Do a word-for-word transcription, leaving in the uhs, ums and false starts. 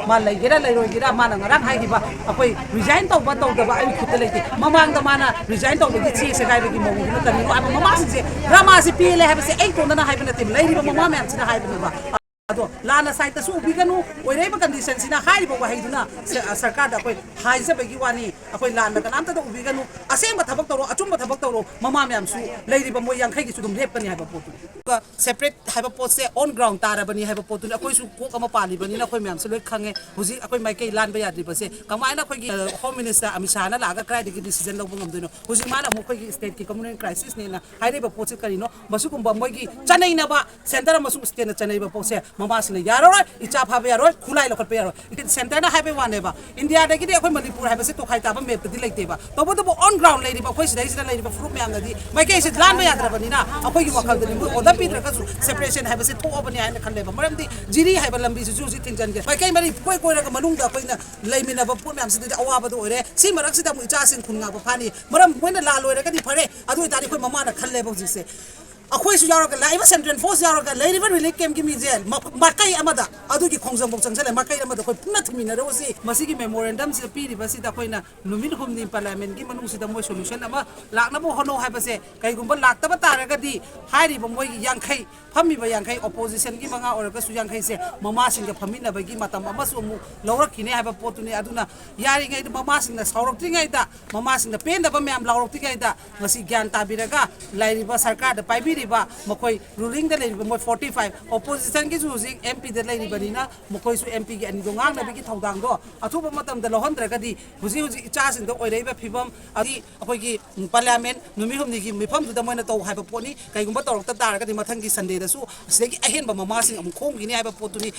ꯃꯥ ꯂꯩꯒꯦꯔꯥ ꯂꯩꯔꯣꯏꯒꯦꯔꯥ, ꯃꯥꯅ ꯉꯔꯥꯡ ꯍꯥꯏꯈꯤꯕ ꯑꯩꯈꯣꯏ ꯔꯤꯖꯥꯏꯟ ꯇꯧꯕ ꯇꯧꯗꯕ ꯑꯩ ꯈꯨꯠꯇ ꯂꯩꯇꯦ꯫ ꯃꯃꯥꯡꯗ ꯃꯥꯅ ꯔꯤꯖꯥꯏꯟ ꯇꯧꯕꯒꯤ ꯆꯦ ꯁꯦꯒꯥꯏꯕꯒꯤ ꯃꯑꯣꯡꯗꯨꯅ ꯀꯔꯤꯅꯣ ꯍꯥꯏꯕ, ꯃꯃꯥꯁꯤꯡꯁꯦ ꯗ꯭ꯔꯃꯥꯁꯦ ꯄꯦꯜꯂꯦ ꯍꯥꯏꯕꯁꯦ ꯑꯩ ꯇꯣꯟꯗꯅ ꯍꯥꯏꯕ ꯅꯠꯇꯦ, ꯂꯩꯔꯤꯕ ꯃꯃꯥ ꯃꯌꯥꯝꯁꯤꯅ ꯍꯥꯏꯕꯅꯦꯕ꯫ ꯑꯗꯣ ꯂꯥꯟꯅ ꯁꯥꯏꯠꯇꯁꯨ ꯎꯕꯤꯒꯅꯨ, ꯑꯣꯏꯔꯛꯏꯕ ꯀꯟꯗꯤꯁꯟꯁꯤꯅ ꯍꯥꯏꯔꯤꯕ ꯋꯥꯍꯩꯗꯨꯅ ꯁ-, ꯁꯔꯀꯥꯔꯗ ꯑꯩꯈꯣꯏ ꯍꯥꯏꯖꯕꯒꯤ ꯋꯥꯅꯤ, ꯑꯩꯈꯣꯏ ꯂꯥꯟꯅ ꯀꯅꯥꯝꯇꯗ ꯎꯕꯤꯒꯅꯨ꯫ ꯑꯁꯦꯡꯕ ꯊꯕꯛ ꯇꯧꯔꯣ, ꯑꯆꯨꯝꯕ ꯊꯕꯛ ꯇꯧꯔꯣ, ꯃꯃꯥ ꯃꯌꯥꯝꯁꯨ ꯂꯩꯔꯤꯕ ꯃꯣꯏ ꯌꯥꯡꯈꯩꯒꯤꯁꯨ ꯑꯗꯨꯝ ꯂꯦꯞꯀꯅꯤ ꯍꯥꯏꯕ ꯄꯣꯠꯇꯨꯅꯤ꯫ ꯑꯗꯨꯒ ꯁꯦꯄꯔꯦꯠ ꯍꯥꯏꯕ ꯄꯣꯠꯁꯦ ꯑꯣꯟ ꯒ꯭ꯔꯥꯎꯟ ꯇꯥꯔꯕꯅꯤ ꯍꯥꯏꯕ ꯄꯣꯠꯇꯨꯅꯤ꯫ ꯑꯩꯈꯣꯏꯁꯨ ꯀꯣꯛ ꯑꯃ ꯄꯥꯜꯂꯤꯕꯅꯤꯅ ꯑꯩꯈꯣꯏ ꯃꯌꯥꯝꯁꯨ ꯂꯣꯏ ꯈꯪꯉꯦ꯫ ꯍꯧꯖꯤꯛ ꯑꯩꯈꯣꯏ ꯃꯥꯏꯀꯩ ꯂꯥꯟꯕ ꯌꯥꯗ꯭ꯔꯤꯕꯁꯦ ꯀꯃꯥꯏꯅ ꯑꯩꯈꯣꯏꯒꯤ, ꯑ, ꯍꯣꯝ ꯃꯤꯅꯤꯁꯇꯔ ꯑꯃꯤꯠ ꯁꯥꯍꯅ ꯂꯥꯛꯑꯒ ꯀꯗꯥꯏꯗꯒꯤ ꯗꯤꯁꯤꯖꯟ ꯂꯧꯕ ꯉꯝꯗꯣꯏꯅꯣ? ꯍꯧꯖꯤꯛ ꯃꯥꯅ ꯑꯃꯨꯛ ꯑꯩꯈꯣꯏꯒꯤ ꯁ꯭ꯇꯦꯠꯀꯤ ꯀꯃꯟ ꯀ꯭ꯔꯥꯏꯁꯤꯁꯅꯦꯅ ꯍꯥꯏꯔꯤꯕ ꯄꯣꯠꯁꯦ ꯀꯔꯤꯅꯣ? ꯃꯁꯤꯒꯨꯝꯕ ꯃꯣꯏꯒꯤ ꯆꯅꯩꯅꯕ, ꯁꯦꯟꯇꯔ ꯑꯃꯁꯨꯡ ꯁ꯭ꯇꯦꯠꯅ ꯆꯅꯩꯕ ꯄꯣꯠꯁꯦ ꯃꯃꯥꯁꯤꯡꯅ ꯌꯥꯔꯔꯣꯏ, ꯏꯆꯥ ꯐꯥꯕ ꯌꯥꯔꯣꯏ, ꯈꯨꯠꯂꯥꯏ ꯂꯧꯈꯠꯄ ꯌꯥꯔꯣꯏ꯫ ꯁꯦꯟꯇꯔꯅ ꯍꯥꯏꯕꯩ ꯋꯥꯅꯦꯕ, ꯏꯟꯗꯤꯌꯥꯗꯒꯤꯗꯤ ꯑꯩꯈꯣꯏ ꯃꯅꯤꯄꯨꯔ ꯍꯥꯏꯕꯁꯦ ꯇꯣꯈꯥꯏ ꯇꯥꯕ ꯃꯦꯞꯇꯗꯤ ꯂꯩꯇꯦꯕ꯫ ꯇꯧꯕꯇꯕꯨ ꯑꯣꯟ ꯒ꯭ꯔꯥꯎꯟ ꯂꯩꯔꯤꯕ ꯑꯩꯈꯣꯏ ꯁꯤꯗꯩꯁꯤꯗ ꯂꯩꯔꯤꯕ ꯐꯨꯔꯨꯞ ꯃꯌꯥꯝꯅꯗꯤ ꯃꯥꯏꯀꯩꯁꯦ ꯂꯥꯟꯕ ꯌꯥꯗ꯭ꯔꯕꯅꯤꯅ ꯑꯩꯈꯣꯏꯒꯤ ꯋꯥꯈꯜꯗꯗꯤ ꯃꯣꯏ ꯑꯣꯔꯗꯔ ꯄꯤꯗ꯭ꯔꯒꯁꯨ ꯁꯦꯄꯔꯦꯁꯟ ꯍꯥꯏꯕꯁꯦ ꯊꯣꯛꯑꯕꯅꯤ ꯍꯥꯏꯅ ꯈꯜꯂꯦꯕ꯫ ꯃꯔꯝꯗꯤ ꯖꯤꯔꯤ ꯍꯥꯏꯕ ꯂꯝꯕꯤꯁꯤꯁꯨ ꯍꯧꯖꯤꯛ ꯊꯤꯡꯖꯤꯟꯒꯦ, ꯃꯥꯏꯀꯩ ꯃꯔꯤ ꯀꯣꯏ ꯀꯣꯏꯔꯒ ꯃꯅꯨꯡꯗ ꯑꯩꯈꯣꯏꯅ ꯂꯩꯃꯤꯟꯅꯕ ꯄꯣꯠ ꯃꯌꯥꯝꯁꯤꯗꯗꯤ ꯑꯋꯥꯕꯗꯣ ꯑꯣꯏꯔꯦ꯫ ꯁꯤ ꯃꯔꯛꯁꯤꯗ ꯑꯃꯨꯛ ꯏꯆꯥꯁꯤꯡ ꯈꯨꯟ ꯉꯥꯛꯄ ꯐꯥꯅꯤ꯫ ꯃꯔꯝ ꯃꯣꯏꯅ ꯂꯥꯜ ꯂꯣꯏꯔꯒꯗꯤ ꯐꯔꯦ, ꯑꯗꯨ ꯑꯣꯏꯇꯥꯔꯗꯤ ꯑꯩꯈꯣꯏ ꯃꯃꯥꯅ ꯈꯜꯂꯦꯕ ꯍꯧꯖꯤꯛꯁꯦ꯫ ꯑꯩꯈꯣꯏꯁꯨ ꯌꯥꯎꯔꯒ, ꯂꯥꯛꯏꯕ ꯁꯦꯟꯇ꯭ꯔꯦꯜ ꯐꯣꯔꯁ ꯌꯥꯎꯔꯒ, ꯂꯩꯔꯤꯕ ꯔꯤꯂꯤꯐ ꯀꯦꯝꯞꯀꯤ ꯃꯤꯁꯦ ꯃ-, ꯃꯥꯏꯀꯩ ꯑꯃꯗ, ꯑꯗꯨꯒꯤ ꯈꯣꯡꯖꯪꯐꯥꯎ ꯆꯪꯁꯤꯜꯂꯦ, ꯃꯥꯏꯀꯩ ꯑꯃꯗ ꯑꯩꯈꯣꯏ ꯄꯨꯟꯅ ꯊꯤꯡꯃꯤꯟꯅꯔꯨꯁꯤ꯫ ꯃꯁꯤꯒꯤ ꯃꯦꯃꯣꯔꯦꯟꯗꯝꯁꯤꯗ ꯄꯤꯔꯤꯕꯁꯤꯗ ꯑꯩꯈꯣꯏꯅ ꯅꯨꯃꯤꯠ ꯍꯨꯝꯅꯤ ꯄꯥꯔꯂꯤꯌꯥꯃꯦꯟꯠꯀꯤ ꯃꯅꯨꯡꯁꯤꯗ ꯃꯣꯏ ꯁꯣꯂꯨꯁꯟ ꯑꯃ ꯂꯥꯛꯅꯕ ꯍꯣꯠꯅꯧ ꯍꯥꯏꯕꯁꯦ, ꯀꯩꯒꯨꯝꯕ ꯂꯥꯛꯇꯕ ꯇꯥꯔꯒꯗꯤ ꯍꯥꯏꯔꯤꯕ ꯃꯣꯏꯒꯤ ꯌꯥꯡꯈꯩ, ꯐꯝꯃꯤꯕ ꯌꯥꯡꯈꯩ, ꯑꯣꯄꯣꯖꯤꯁꯟꯒꯤ ꯃꯉꯥ ꯑꯣꯏꯔꯒꯁꯨ ꯌꯥꯡꯈꯩꯁꯦ ꯃꯃꯥꯁꯤꯡꯒ ꯐꯝꯃꯤꯟꯅꯕꯒꯤ ꯃꯇꯝ ꯑꯃꯁꯨ ꯑꯃꯨꯛ ꯂꯧꯔꯛꯈꯤꯅꯤ ꯍꯥꯏꯕ ꯄꯣꯠꯇꯨꯅꯤ꯫ ꯑꯗꯨꯅ ꯌꯥꯔꯤꯉꯩꯗ ꯃꯃꯥꯁꯤꯡꯅ ꯁꯥꯎꯔꯛꯇ꯭ꯔꯤꯉꯩꯗ, ꯃꯃꯥꯁꯤꯡꯅ ꯄꯦꯟꯗꯕ ꯃꯌꯥꯝ ꯂꯥꯎꯔꯛꯇ꯭ꯔꯤꯉꯩꯗ ꯉꯁꯤ ꯒ꯭ꯌꯥꯟ ꯇꯥꯕꯤꯔꯒ ꯂꯩꯔꯤꯕ ꯁꯔꯀꯥꯔꯗ ꯄꯥꯏꯕꯤꯔꯤꯕ ꯃꯈꯣꯏ ꯔꯨꯂꯤꯡꯗ ꯂꯩꯔꯤꯕ ꯃꯣꯏ ꯐꯣꯔꯇꯤ ꯐꯥꯏꯚ, ꯑꯣꯄꯣꯖꯤꯁꯟꯒꯤꯁꯨ ꯍꯧꯖꯤꯛ ꯑꯦꯝ ꯄꯤꯗ ꯂꯩꯔꯤꯕꯅꯤꯅ ꯃꯈꯣꯏꯁꯨ ꯑꯦꯝ ꯄꯤꯒꯤ ꯑꯅꯤꯗꯣ ꯉꯥꯡꯅꯕꯒꯤ ꯊꯧꯗꯥꯡꯗꯣ ꯑꯊꯨꯕ ꯃꯇꯝꯗ ꯂꯧꯍꯟꯗ꯭ꯔꯒꯗꯤ ꯍꯧꯖꯤꯛ ꯍꯧꯖꯤꯛ ꯏꯆꯥꯁꯤꯡꯗ ꯑꯣꯏꯔꯛꯏꯕ ꯐꯤꯕꯝ ꯑꯗꯤ ꯑꯩꯈꯣꯏꯒꯤ ꯄꯥꯔꯂꯤꯌꯥꯃꯦꯟ ꯅꯨꯃꯤꯠ ꯍꯨꯝꯅꯤꯒꯤ ꯃꯤꯐꯝꯗꯨꯗ ꯃꯣꯏꯅ ꯇꯧ ꯍꯥꯏꯕ ꯄꯣꯠꯅꯤ꯫ ꯀꯩꯒꯨꯝꯕ ꯇꯧꯔꯛꯇ ꯇꯥꯔꯒꯗꯤ ꯃꯊꯪꯒꯤ ꯁꯟꯗꯦꯗꯁꯨ ꯑꯁꯤꯗꯒꯤ ꯑꯍꯦꯟꯕ ꯃꯃꯥꯁꯤꯡ ꯑꯃꯨꯛ ꯈꯣꯝꯈꯤꯅꯤ ꯍꯥꯏꯕ ꯄꯣꯠꯇꯨꯅꯤ꯫